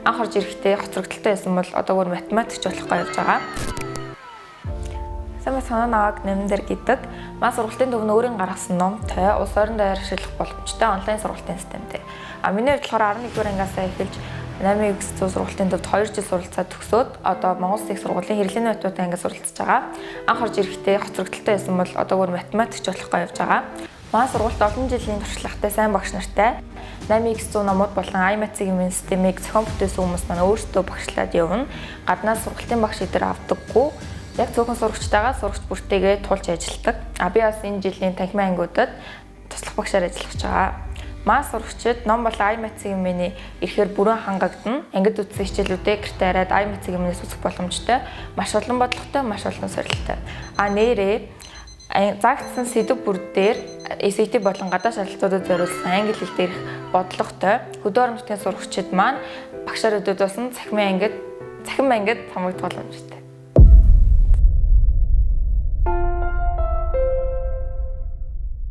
Анх орж ирэхдээ хоцрогдолтой байсан бол одоо бүр математикч болох гэж явж байгаа. Сайн байна уу, намайг Намдар гэдэг. Манай сургуулийн төв нь өөрийн гаргасан номтой, улс орон даяар ашиглах боломжтой онлайн сургалтын системтэй. А миний хувьд болохоор 11 дугаар ангиасаа эхэлж 8X100 сургуулийн төвд 2 жил суралцаад төгсөөд одоо Монгол Улсын их сургуулийн хэрэглээний математик ангид суралцж байгаа. Анх орж ирэхдээ хоцрогдолтой байсан бол одоо бүр математикч болох гэж явж байгаа. Манай сургуульд олон жилийн туршлагатай сайн багш нартай 8X100 номууд болон iMath-ийн системийг зохион бүтээсэн хүмүүс маань өөрсдөө багшлаад явна. Гаднаас сургалтын багш эдэр авдаггүй. Яг цөөхөн сурагчтайгаа сурагч бүртээгээ тулж ажилладаг. А би бас энэ жилийн танхимын ангиудад туслах багшаар ажиллаж байгаа. Манай сурагчид ном болон iMath-ийн миний ирэхээр бүрэн хангагдана. Ангид үзсэн хичээлүүдээ гэртээ хараад iMath-ийн минээс үзэх боломжтой. Маш олон бодлоготой, маш олон сорилттой. А нэрээ заагдсан сэдэв бүр дээр SAT болон гадаад шалгалтуудад зориулсан англи хэл дээрх бодлоготой. Хөдөө орон нутгийн сурагчид маань багшаар өдөөд болсон цахимын ангид цахим ангид хамрагдах боломжтой.